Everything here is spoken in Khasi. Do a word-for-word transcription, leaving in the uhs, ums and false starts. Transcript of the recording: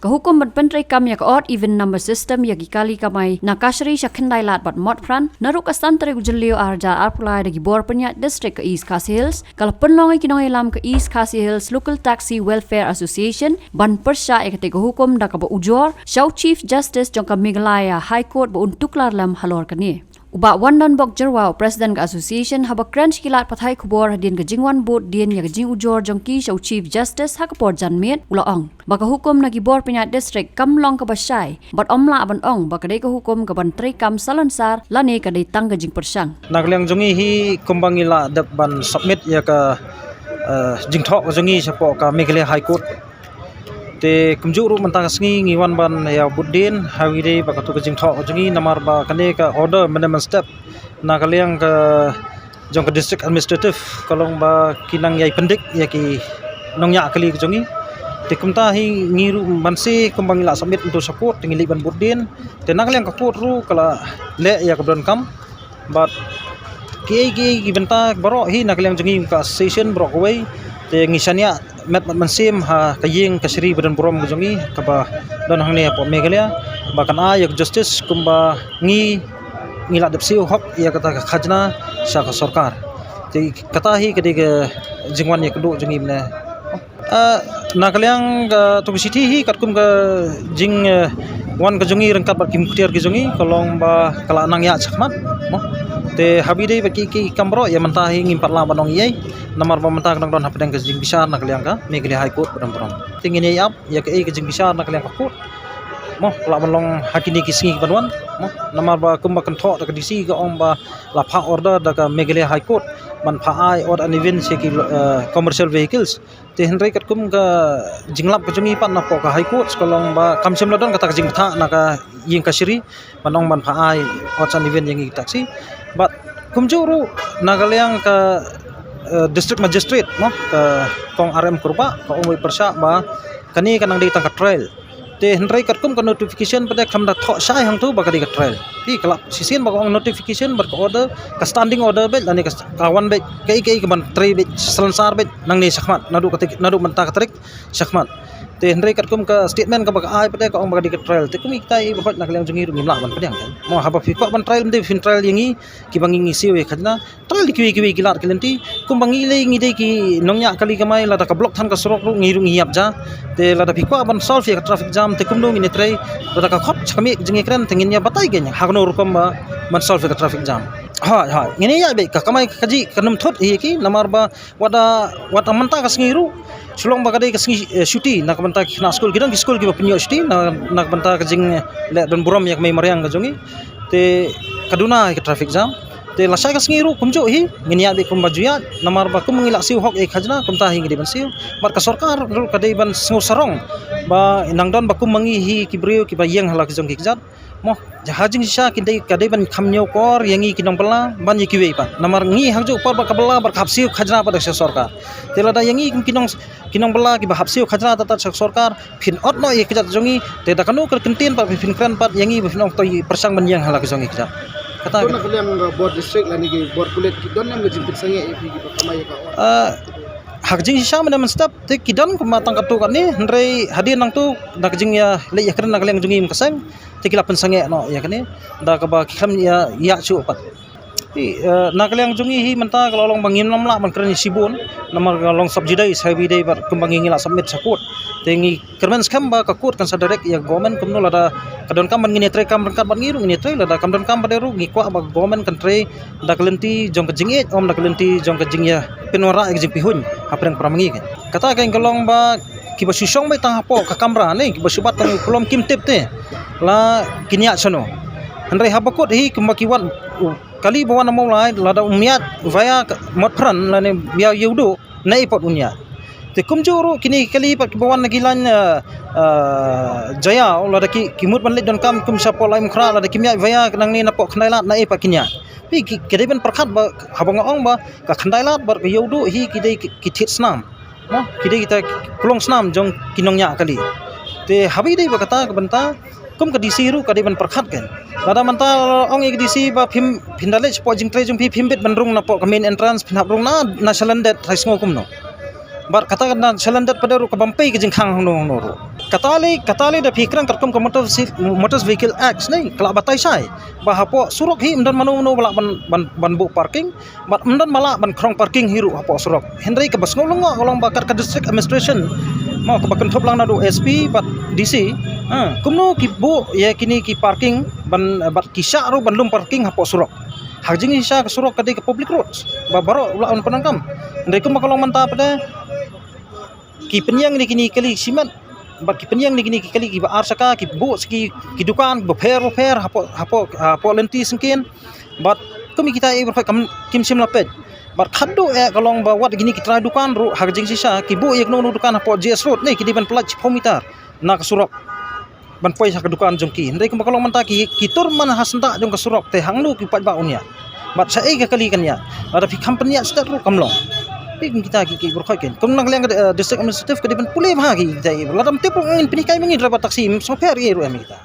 Ka hukum ban pyntreikam ïa ka odd even number system ïa ki kali kamai na Kashari sha Khyndailad bad Motphran, naduh ka san tarik u Jylliew arhajar arphew lai da ki bor pynïaid district ka East Khasi Hills, ka la pynlong ïa ki nongïalam ka East Khasi Hills Local Taxi Welfare Association ban pyrshah ïa kata ka hukum da kaba ujor sha u Chief Justice jong ka Meghalaya High Court ba un tuklar lem halor kane. U Bah Wandonbok Jyrwa, u President ka Association, haba kren sha ki lad pathai khubor hadien ka jingwan bud dien ïa ka jingujor jong ki sha u Chief Justice ha ka por janmiet, u la ong ba ka hukum na ki bor pynïaid district kam long kaba shai bad ym lah ban ong ba ka dei ka hukum kaban treikam salonsar lane ka dei tang ka jingpyrshang. Na ka liang jong ngi hi kumba ngi la dep ban submit ïa ka, eh, jingthoh ka jong ngi shapoh ka Meghalaya High Court. Te kumjuh ruh mynta ka sngi ngi wan ban ïa bud dien ha kawei de ba katu ka jingthoh ka jong ngi namar ba kane ka order mynne mynstep na ka liang ka jong ka District Administrative ka long ba ki nang ïai pyndik ïa ki nongñiah kali ka jong ngi. Te kumta hi ngi ruh mynsi kumba ngi la submit ïa uto sha court te ngi leit ban bud dien. Te na ka liang ka court ruh ka la leh ïa ka donkam. Bad kiei kiei ki bynta baroh hi na ka liang jong ngi ka association baroh kawei. Te ngi shaniah met bad mynsiem ha ka ïing kashari ba don burom ka jong ngi kaba don hangne hapoh Meghalaya ba kan ai ïa ka justice kumba ngi, ngi la dep siew hok ïa kata ka khajna sha ka sorkar. Te kata hi ka dei ka jingwan ïakynduh jong ngi mynne. Ah, na ka liang katu ka shithi hi katkum ka jing, eh, wan ka jong ngi ryngkat bad ki muktiar ki jong ngi ka long ba ka la nang ïaid shakhmat mo. Te ha kawei de bad kiei kiei ki kam baroh ïa mynta hi ngim pat lah ban ong ei ei namar ba mynta ka dang don hapdeng ka jingbishar na ka liang ka Meghalaya High Court ba don burom. Te ngin ïai ap ïa kaei ka jingbishar na ka liang ka court mo, ka lah ban long ha kine ki sngi ki ban wan mo, namar ba kumba kynthoh da ka D C ka ong ba la phah order da ka Meghalaya High Court ban phah ai odd and even sha ki, eh, commercial vehicles. Te hynrei katkum ka jinglap ka jong ngi pat napoh ka High Court ka long ba kam shym la don kata ka jingbthah na ka ïing kashari ban ong ban phah ai odd and even ïa ngi ki taxi. Bad kumjuh ruh na ka liang ka, eh, District Magistrate mo, ka Kong R M Kurbah ka ong wei pyrshah ba kane ka nang dei tang ka trial. Te hynrei katkum ka notification pat de kam da thoh shai hangtu ba ka dei ka trial. Te ka la shisien ba ka ong notification bad ka order, ka standing order beit lane ka st-, ka wan beit kaei kaei ka ban trei beit salonsar beit nangne shakhmat naduh ka tarik, naduh mynta ka tarik shakhmat. Te hynrei katkum ka statement kaba ka ai pat de ka ong ba ka dei ka trial. Te kum kita i ba hoi na ka liang jong ngi ruh ngim lah ban pdiang kan. Mo haba phi kwah ban trial mynta phin trial ïa ngi kiba ngi ngi siew ïa khajna. Trial da kiwei kiwei ki lad ki lynti kumba ngi lei ngi dei ki nongñiah kali kamai lada ka block than ka surok ruh ngi ruh ngi ïap ja. Te lada phi kwah ban solve ïa ka traffic jam te kumno ngin ïatrei lada ka khot sha ka miej jingïakren te ngin ïa batai kein ha kano rukom ba ban solve ïa ka traffic jam. Hoi hoi ngin ïa ïaid beit ka kamai ka kajih ka nym thut hi ki namar ba wat da wat da mynta ka sngi ruh shu long ba ka dei ka sngi, eh, shuti na ka bynta ki khynnah skul ki don ki skul kiba pynïoh shuti na, na ka bynta ka jing, eh, leh don burom ïa ka mei mariang ka jong ngi. Te ka duna hi ka traffic jam. Te lashai ka sngi ruh kumjuh hi ngin ïaid beit kumba ju ïaid namar ba kum ngi la siew hok ïa ka khajna kumta hi ngi dei ban siew. Bad ka sorkar ruh ka dei ban sngew sarong ba nang don ba kum ma ngi hi ki briew kiba ïeng ha la ki jong ki kjat. Mo ha jingshisha ki dei ka dei ban kham ñiewkor ïa ngi ki nongbylla ban ïa kiwei pat namar ngi ha kajuh por ba ka bylla bad ka hap siew khajna pat da ka sorkar. Te lada ïa ngi kum ki nong ki nongbylla kiba hap siew khajna tat tat sha ka sorkar phin ot noh ïa ka kjat jong ngi te da kano ka kyntien pat phin kren pat ïa ngi ba phin ong to pyrshang ban ïeng ha la ka jong ngi kjat. Kata. Don na ka liang, uh, bor district lane ki bor pulit ki don ne em ka jingpynsangeh ïa phi kiba kamai ïa ka ot? Ah, ha ka jingshisha mynne mynstep te ki don kumba tang katto katne hynrei hadien nangto da ka jingïaleit ïakren na ka liang jong ngi ym ka seng te ki la pynsangeh noh ïa kane da kaba ki khlem ïa ïa shuh pat. Te, eh, na ka liang jong ngi hi mynta ka la long ba ngim lam lah ban kren ïa shibun namar ka long subjudice ha kawei de bad kumba ngi ngi la submit sha court. Te ngi kyrmen skhem ba ka court kan sa direct ïa ka government kumno lada ka donkam ban ngin ïatrei kam ryngkat bad ngi ruh ngin ïatrei lada kam donkam bad ruh ngi kwah ba ka government kan trei da ka lynti jong ka jingïeit ym da ka lynti jong ka jingïapynwanrah ïa ka jingpihuiñ hapdeng para ma ngi. Kata ka long ba kiba shu shong beit tang hapoh ka kamra ne kiba shu bat tang u kulom kim tip te la kin ïaid shano. Hynrei haba kut hi kumba ki wan u kali ba wan na Mawlai lada um ïaid via Motphran lane via Ïewduh na ei pat un ïaid. Te kumjuh ruh kine ki kali pat kiba wan na ki lain, eh, eh, Jaïaw lada ki, ki mut ban leit donkam kum shapoh Laitumkhrah lada kim ïaid via nangne napoh Khyndailad na ei pat kin ïaid. Phi ki, ki dei ban pyrkhat ba haba nga ong ba ka Khyndailad bad ka Ïewduh hi ki dei ki, ki thied snam. Mo, ki dei kita ki klong snam jong ki nongñiah kali. Te haba ïadei bad kata ka bynta kum ka D C ruh ka dei ban pyrkhat kan. Lada mynta ong ïa ka D C ba phim, phin da leit shapoh jingtrei jong phi phim bit ban rung napoh ka main entrance phin hap rung na, na Shalyndet, trai sngew kumno. Bad kata na Shalyndet pat ruh ka bym pei ka jingkhang hangno hangno ruh. Kata lei, kata lei da phi kren katkum ka Motor Vehi-, Motor Vehicle Act ne, ka la batai shai ba hapoh surok hi ym don mano mano ba lah ban, ban, ban buh parking, bad ym don ba lah ban khrong parking hi ruh hapoh surok. Hynrei kaba sngew lyngngoh ka long ba kat ka District Administration, mo, kaba kynthup lang naduh S P bad D C, ha, kumno ki buh ïa kine ki parking ban, bad ki shah ruh ban lum parking hapoh surok. Ha ka jingshisha ka surok ka dei ka public roads ba baroh u lah ban pyndonkam. Hynrei kumba ka long mynta pat, ki pynïeng ïa kine ki kali simen, bad ki pynïeng ïa kine ki kali kiba ar shaka, ki buh sa ki, ki dukan bapher bapher hapoh, hapoh, hapoh lynti syngkien. Bad kum ïa kita, eh, baroh kam, kim shym la peit. Bad khatduh, eh, ka long ba wat kine ki trai dukan ruh ha ka jingshisha ki buh ïa kano kano dukan hapoh G S Road ne, ki dei ban pyllait shiphew meter na ka surok ban poi ha ka dukan jong ki. Hynrei kumba ka long mynta ki, ki tur man ha syndah jong ka surok te hangno ki paidbah un ïaid? Bad shaei ka kali kan ïaid? Lada phi kham pynïaid stet ruh kam long. Phi kum kita ki, ki baroh kin. Kum na ka liang ka, eh, District Administrative ka dei ban pule bha ki kita, lada ym tip ruh ngin pynhikai ma ngi driver taxi, ym sngewpher ïa ruh em kita.